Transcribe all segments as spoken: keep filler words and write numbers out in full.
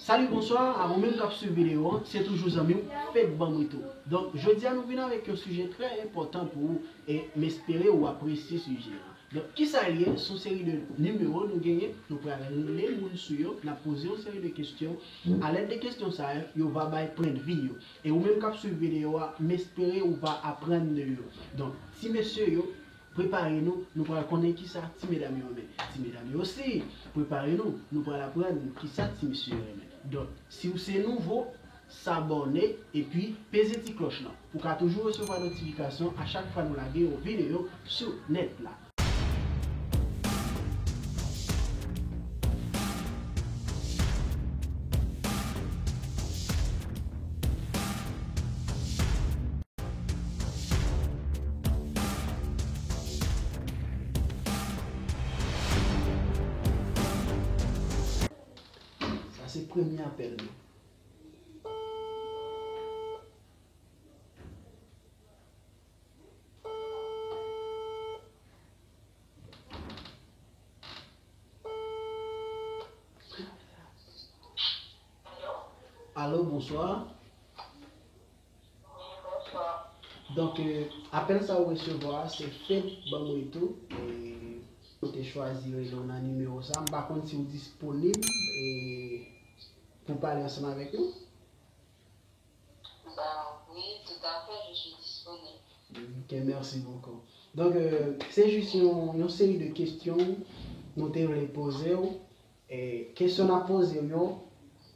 Salut, bonsoir, a ou menm k ap swiv videyo an, se toujou zanmi w, Fed Banm Rito. Donk, jodi a nou vin avèk yon sijè trè enpòtan pou ou, e m espere ou apresye sijè a. Donk, kisa l ye? Se yon seri de nimewo nou genyen, nou pral rele moun sou yo, n ap poze yon seri de kesyon. Alèd de kesyon sa yo, yo va bay pwennvi yo. E ou menm k ap swiv videyo a, m espere ou va aprann de yo. Donk, ti mesye yo, prepare nou, nou pral konnen kisa ti medam yo renmen. Ti medam yo osi, prepare nou, nou pral aprann kisa ti mesye yo renmen. Donk, si w se nouvo, sabòne epi peze ti klòch lan pou w ka toujou resevwa notifikasyon a chak fwa nou lage yon videyo sou nèt la. Sa se premye apèl nou. Alo, bonswa. Donk, eh, apèl sa ou resevwa a, se Fed Banm Rito. Eh, nou te chwazi rele w nan nimewo sa. M pa konn si w disponib, eh, pou pale ansanm avèk nou. Ben oui, tout à fait, je suis disponible. Ok, merci beaucoup. Donk, eh, se jis yon, yon seri de kesyon nou te vle poze w. Eh, kesyon n ap poze w yo,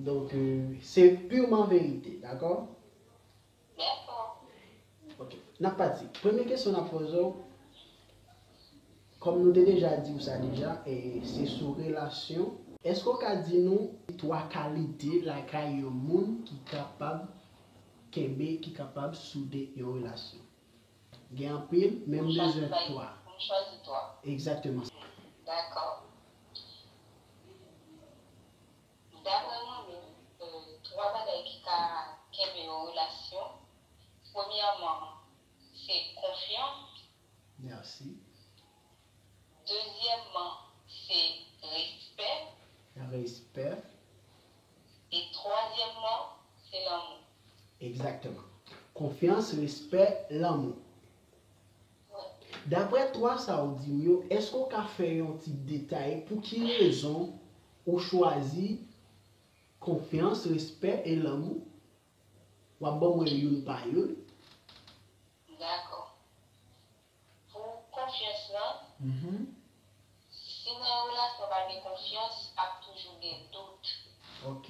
donk, eh, se purement vérité, dakò? Dakò. Ok. N ap pati. Premye kesyon n ap poze w, kòm nou te deja di w sa deja, e se sou relasyon. Èske w ka di nou twa kalite lakay yon moun ki kapab kenbe, ki kapab soude yon relasyon? Gen anpil, men m bezwen twa. Pou m chwazi twa. Egzakteman. Dakò. Daprè mwen menm, euh, twa bagay ki ka kenbe yon relasyon, premyèman, se konfyans. Mèsi. Dezyèmman, se respè. Respè. E twazyèmman, se lanmou. Egzakteman. Konfyans, respè, lanmou. Daprè twa sa w di m yo, èske w ka fè yon ti detay pou ki rezon ou chwazi konfyans, respè e lanmou? W ap ban mwen youn pa youn. Dakò. Pou konfyans lan, mhm, si nan yon relasyon pa gen konfyans, ap toujou gen dout. Ok.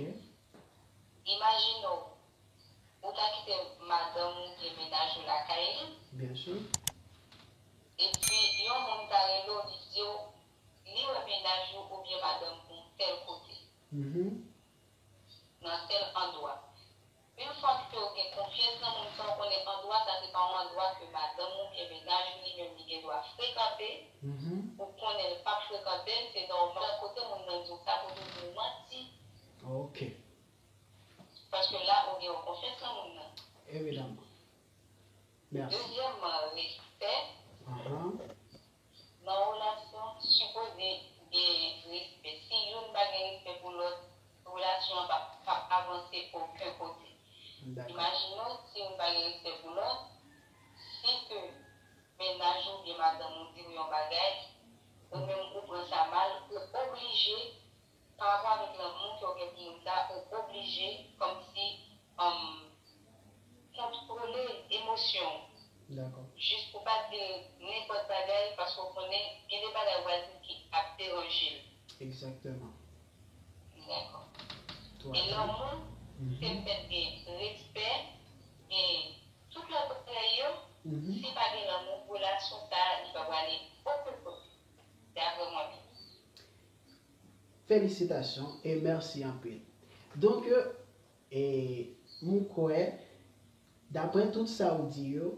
Imajine w, ou ta kite madanm ou oubyen mennaj ou lakay li. Byen si. Epi, yon moun ta rele w, li di w, li wè mennaj ou oubyen madanm ou tèl kote. Mhm. Nan tèl andwa. Yon fwa ke w gen konfyans nan moun sa, w konnen andwa sa se pa yon andwa ke madanm ou oubyen mennaj ou li menm li gen dwa frekante, mhm, ou konnen l p ap frekante l, se nòmal kote moun nan di w sa, kote w di w manti. Ok. Paske la, ou gen yon konfyans nan moun nan. Evidaman. Mèsi. Dezyèmman, respè. Ahan. Nan yon relasyon, sipoze gen respè. Si youn pa gen respè pou lòt, relasyon an p ap, p ap avanse okenn kote. Dakò. Imajine w, si youn pa gen respè pou lòt, si ke mennaj ou oubyen madanm ou di w yon bagay, ou menm ou pran sa mal, ou oblije pa rapò avèk lanmou ke w gen pou moun sa, ou oblije kòmsi, um, kontwole emosyon w. Dakò. Jis pou pa di l nenpòt bagay, paske w konnen gen de bagay ou pral di ki ap deranje l. Egzakteman. Dakò. E lanmou, mhm, se fèt gen respè, gen tout lòt bagay yo. Mhm. Si pa gen lanmou, relasyon sa a, li pa prale okenn kote. Daprè mwen menm. Felisitasyon e mèsi anpil. Donk, e, m kwè, daprè tout sa w di yo,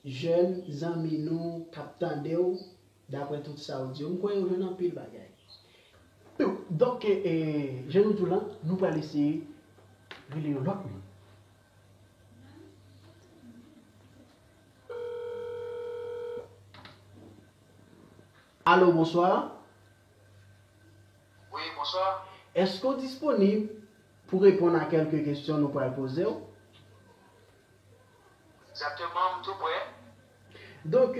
jèn zanmi nou k ap tande w, daprè tout sa w di yo, m kwè yo jwenn anpil bagay. Donk, e, e, jan nou di w lan, nou pral eseye rele yon lòt moun. Alo, bonswa. Wi, bonswa. Èske w disponib pou reponn a kèlke kesyon nou pral poze w? Egzakteman, m tou prè. Donk,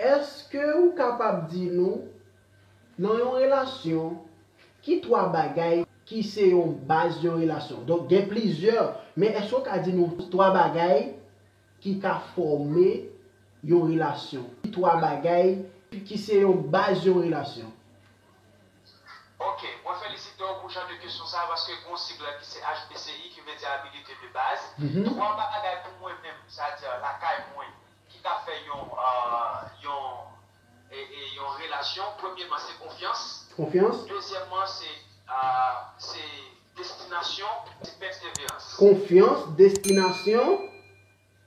èske ou kapab di nou, nan yon relasyon, ki twa bagay ki se yon baz yon relasyon? Donk, gen plizyè, men èske w ka di nou twa bagay ki ka fòme yon relasyon? Ki twa bagay ki se yon baz yon relasyon? Ok, mwen felisite w pou jan de kesyon sa a paske gen yon sig la ki se H B C I ki vle di abilite de baz. Twa bagay pou mwen menm, sa di lakay mwen, ki ka fè yon, yon, e, e, yon relasyon, premyeman se konfyans. Konfyans. Dezyèmman se, se destinasyon, se pèseverans. Konfyans, destinasyon,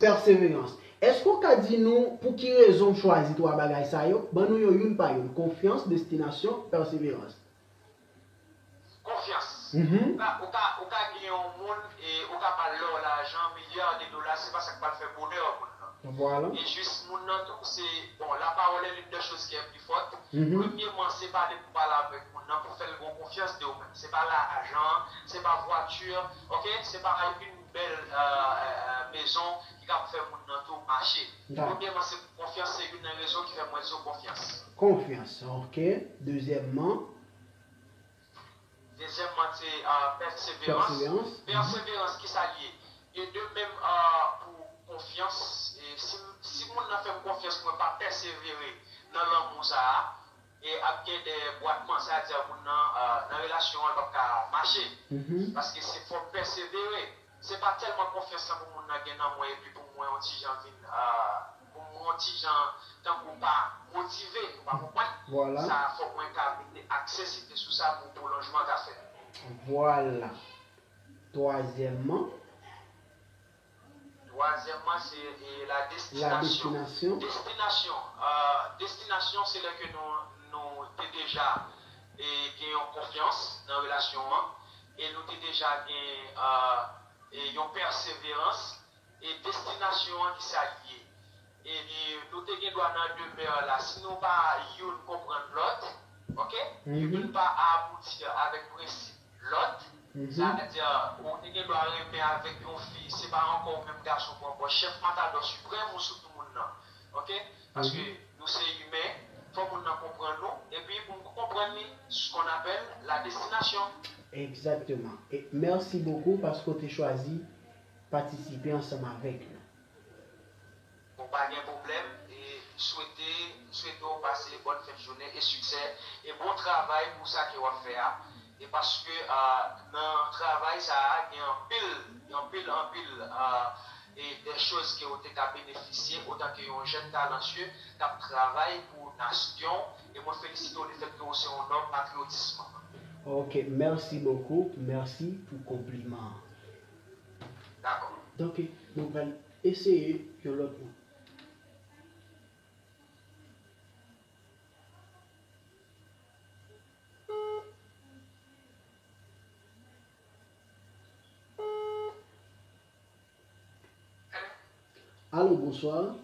pèseverans. Èske w ka di nou pou ki rezon w chwazi twa bagay sa yo? Ban nou yo youn pa youn. Konfyans, destinasyon, pèseverans. Konfyans. Ou ka, ou ka, ou ka gen yon moun e ou ka ba l lò, lajan, milya de dola, se pa sa k pral fè bonè moun nan. Vwala. E jis moun nan tou, se, bon, la parole est l'une des choses qui est plus forte. Premyeman, se pale pou pale avèk moun nan, pou fè l gen konfyans de ou menm. Se pa lajan, se pa vwati, ok? Se pa yon bèl mezon ki ka fè moun nan tou mache. Premyeman, se konfyans, se youn nan rezon ki fè mwen di w konfyans. Konfyans, ok. Dezyèmman. Dezyèmman, se pèseverans. Pèseverans, kisa l ye? E de menm pou konfyans, si, si moun nan fè m konfyans, mwen pa pèsevere nan lanmou sa a, e ap gen de bwatman, sa di moun nan, nan relasyon an, l p ap ka mache. Paske se fò m pèsevere. Se pa tèlman konfyans lan pou moun nan gen nan mwen epi pou mwen yon ti jan vin, pou mwen yon ti jan tankou pa motive, ou pa konprann? Sa fòk mwen ka mete akse site sou sa pou pwolonjman ka fèt. Vwala. Twazyèmman. Twazyèmman, se la destinasyon. Destinasyon. Destinasyon, se lè ke nou, nou te deja gen yon konfyans nan relasyon an, e nou te deja gen yon pèseverans, e destinasyon an ki sa l ye. E nou te gen dwa nan demè la, si nou pa youn konprann lòt, ok? Youn pa abouti avèk prensip lòt, sa vle di, ou te gen dwa renmen avèk yon fi, se pa ankò ou menm gason pran pòz chèf matadò siprèm ou sou tout moun nan, ok? Paske nou se imen, fò moun nan konprann nou, epi pou m konprann li, ce qu'on appelle la destination. Egzakteman. E mèsi bokou paske w te chwazi patisipe ansanm avèk nou. Bon, pa gen pwoblèm, e m swete, m swete w pase bòn fen jounen e siksè, e bon travay pou sa ke w ap fè a, e paske nan travay sa a gen anpil, anpil, anpil e de choz ke w te ka benefisye otan ke yon jèn talansye k ap travay pou nasyon, e mwen felisite w lefèt ke w se yon nonm patriyotism. Ok, mèsi bokou, mèsi pou konpliman an. Dakò. Donk, nou pral eseye yon lòt moun. Alo, bonswa.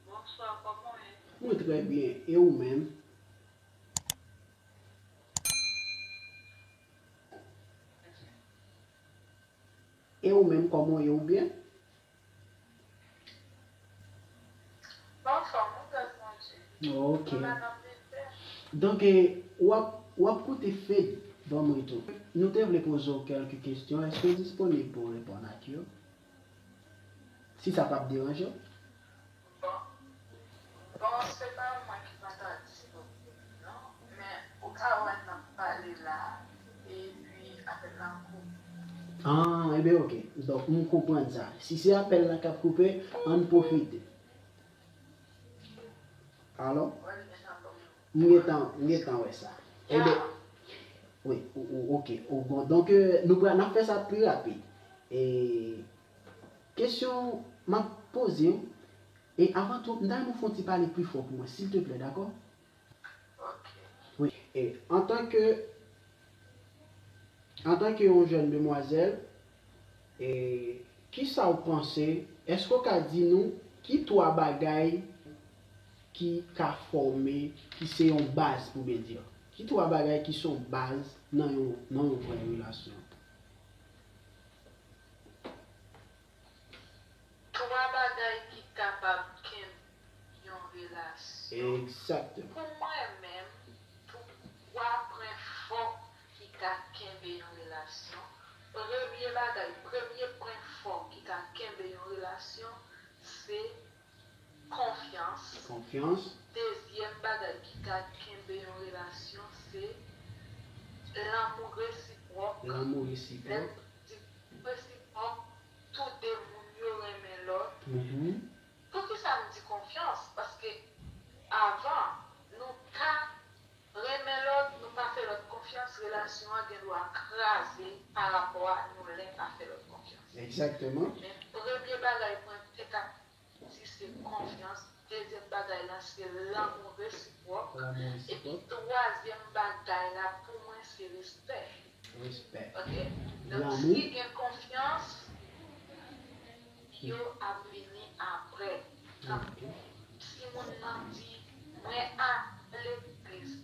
Bonswa, kòman w ye? Mwen trè byen, e ou menm? E ou menm, kòman w ye, ou byen? M anfòm wi, gras Bondye. Ok. Nou la n ap viv byen. Donk, w ap, w ap koute Fed, ban mwen tou. Nou te vle poze w kèlke kesyon, èske w disponib pou w reponn ak yo? Si sa p ap deranje w? Bon, bon, se pa mwen ki pa ta di non, men ou ka wè n ap pale la, epi apèl la koupe. Ah, enben ok. Donk, m konprann sa. Si se apèl la k ap koupe, ann pwofite. Alo? M gentan, m gentan wè sa. Enben, wi, ok, bon, donk, nou pral, n ap fè sa pi rapid. E, kesyon m ap poze w, e avan tou, m ta renmen w fè yon ti pale pi fò pou mwen, silteplè, dakò? Wi, e, antanke, antanke yon jèn demwazèl, e, kisa w panse, èske w ka di nou ki twa bagay ki ka fòme, ki se yon baz pou byen di, Ki twa bagay ki se yon baz nan yon, nan yon vrè relasyon? Twa bagay ki kapab kenbe yon relasyon. Egzakteman. Pou mwen menm, twa pwen fò ki ka kenbe yon relasyon. Premye bagay, premye pwen fò ki ka kenbe yon relasyon, se konfyans. Konfyans. Dezyèm bagay ki ka kenbe yon relasyon, se lanmou resipwòk. Lanmou resipwòk. Lè m di resipwòk, tou de moun yo renmen lòt. Mhm. Poukisa m di konfyans? Paske avan, nou ka renmen lòt, nou pa fè lòt konfyans, relasyon an gen dwa kraze pa rapò a nou lè pa fè lòt konfyans. Egzakteman. Men premye bagay mwen te ka di se konfyans, dezyèm bagay la se lanmou resipwòk, Lanmou epi resipwòk. Twazyèm bagay la pou mwen se respè. Respè. Ok? Donk Lanmou. Si gen konfyans, yo ap vini apre. Tankou si moun nan di, mwen ale legliz,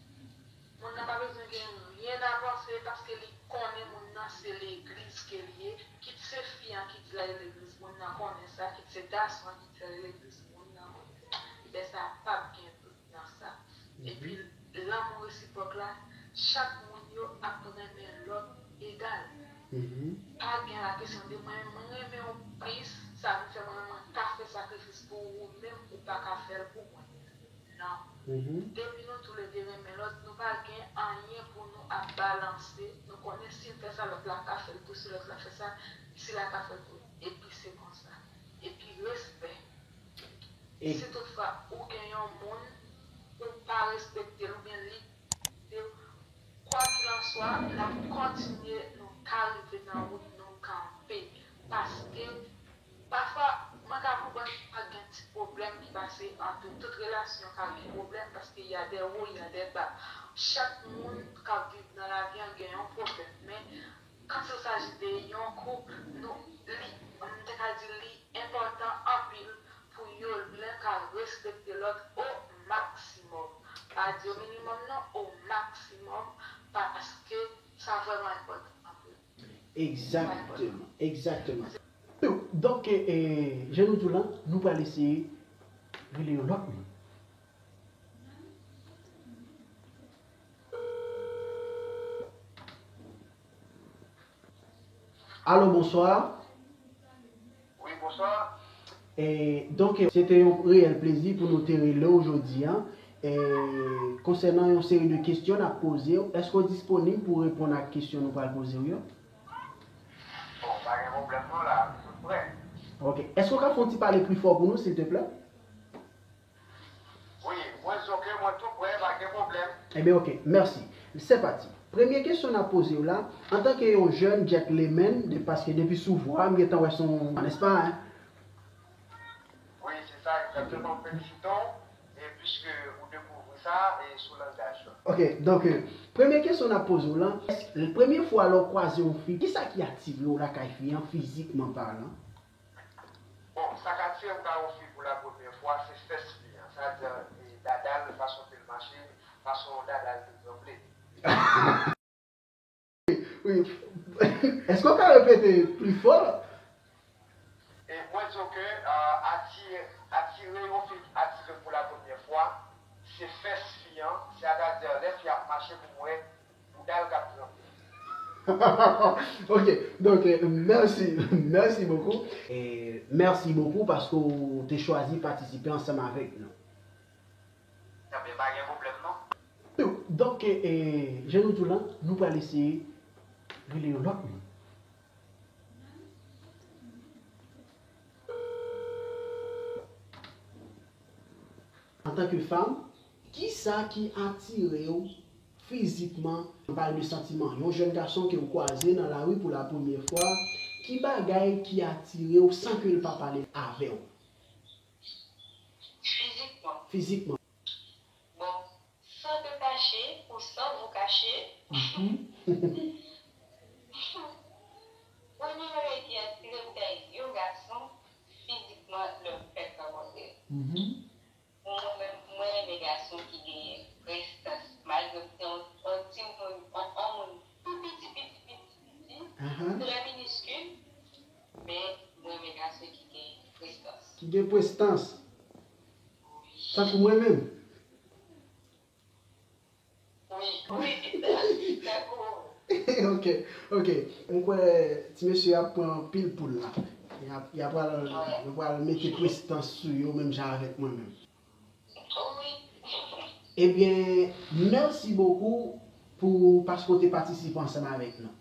moun nan pa bezwen gen ryen a panse paske li konnen moun nan se legliz ke li ye, kit se fi an ki di l ale legliz, moun nan konnen sa, kit se gason an ki di l ale legliz, moun nan konnen sa. Lè sa a p ap gen dout nan sa. Epi lanmou resipwòk la, chak moun yo ap renmen lòt egal. Mhm. Pa gen la kesyon de mwen, mwen renmen w plis, sa vin fè mwen, mwen ka fè sakrifis pou ou, ou menm ou pa ka fè l pou mwen. Non. Mhm. Depi nou toulede renmen lòt, nou pa gen anyen pou nou ap balanse. Nou konnen si n fè sa, lòt la ka fè l tou, si lòt la fè sa, sila ka fè l tou. Epi se konsa. Epi respè. E- Si toutfwa ou gen yon moun, ou pa respekte l oubyen li respekte w, kwakilanswa, n ap kontinye, nou ka rive nan wout nou kanpe. Paske, pafwa, mwen ka konprann pa gen ti pwoblèm ki pase ant nou. Tout relasyon ka gen pwoblèm paske y a des hauts, y a des bas. Chak moun k ap viv nan lavi an gen yon pwoblèm. Men, quand il s'agit de yon koup, nou, li, m te ka di li enpòtan anpil pou yo youn ka respekte lòt o maksimòm. Pa di o minimòm non, o maksimòm, paske sa vrèman enpòtan anpil. Egzakteman, egzakteman. Donk, e, jan nou di w la, nou pral eseye rele yon lòt moun. Alo, bonswa. Wi, bonswa. E, donk, se te yon reyèl plezi pou nou te rele w jodi a. E, konsènan yon seri de kesyon n ap poze w, èske w disponib pou w reponn ak kesyon nou pral poze w yo? Bon, pa gen pwoblèm non la, m tout prè. Ok. Èske w ka fè yon ti pale pli fò pou nou, silteplè? Wi, mwen di w ke mwen tou prè, pa gen pwoblèm. Ebyen, ok. Mèsi. Se pati. Premye kesyon n ap poze w la, antanke yon jèn gentleman, de, paske depi sou vwa, m gentan wè se yon, nèspa, hein? Wi, se sa, egzakteman. M felisite w, e piske ou dekouvri sa, e sou langaj la. Ok, donk, euh, premye kesyon n ap poze w la, èske premye fwa lè w kwaze yon fi, kisa ki atire w lakay fi an, fizikman palan? Bon, sa k atire m kay yon fi pou la premyè fwa, se fès fi an. Sa di, e, dada l, fason ke l mache, fason dada l te tranble. Wi. Èske w ka repete pli fò? E mwen di w ke, euh, atire, atire yon fi atire pou la premyè fwa, se fès fi an, sètadi lè fi ap mache pou mwen, bouda l k ap tranble. Ok, donk, euh, mèsi, mèsi bokou. E mèsi bokou paske w te chwazi patisipe ansanm avèk nou. Ebyen, pa gen pwoblèm non. Donk, e, jan nou di w la, nou pral eseye rele yon lòt moun. Antanke fanm, kisa ki atire w fizikman? Ann pale de santiman. Yon jèn gason ke w kwaze nan lari pou la premyè fwa, ki bagay ki atire w san ke l pa pale avè w? Fizikman. Fizikman. Bon, sans te cacher ou sans vous cacher, premye bagay ki atire m kay yon gason, fizikman, lè m fèk rankontre l. Pou mwen menm, mwen renmen gason ki genyen prestans, malgre m se yon Gen prestans. Tankou mwen menm. Wi, wi, tankou. Ok, ok. M kwè ti mesye ap pran pil poul la. Y ap, y ap pral, yo pral mete prestans sou yo menm jan avèk mwen menm. Wi. Ebyen, mèsi bokou pou paske w te patisipe ansanm avèk nou.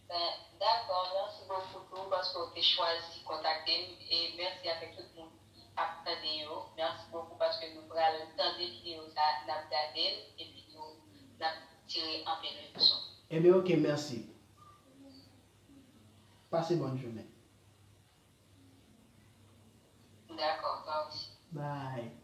Ben, dakò, mèsi bokou tou paske w te chwazi kontakte m e mèsi avèk tout moun ki ap tande yo. Mèsi bokou paske nou pral tande videyo sa, n ap gade l epi tou n ap tire anpil leson. Ebyen, ok, mèsi. Pase bòn jounen. Dakò, twa osi. Bye.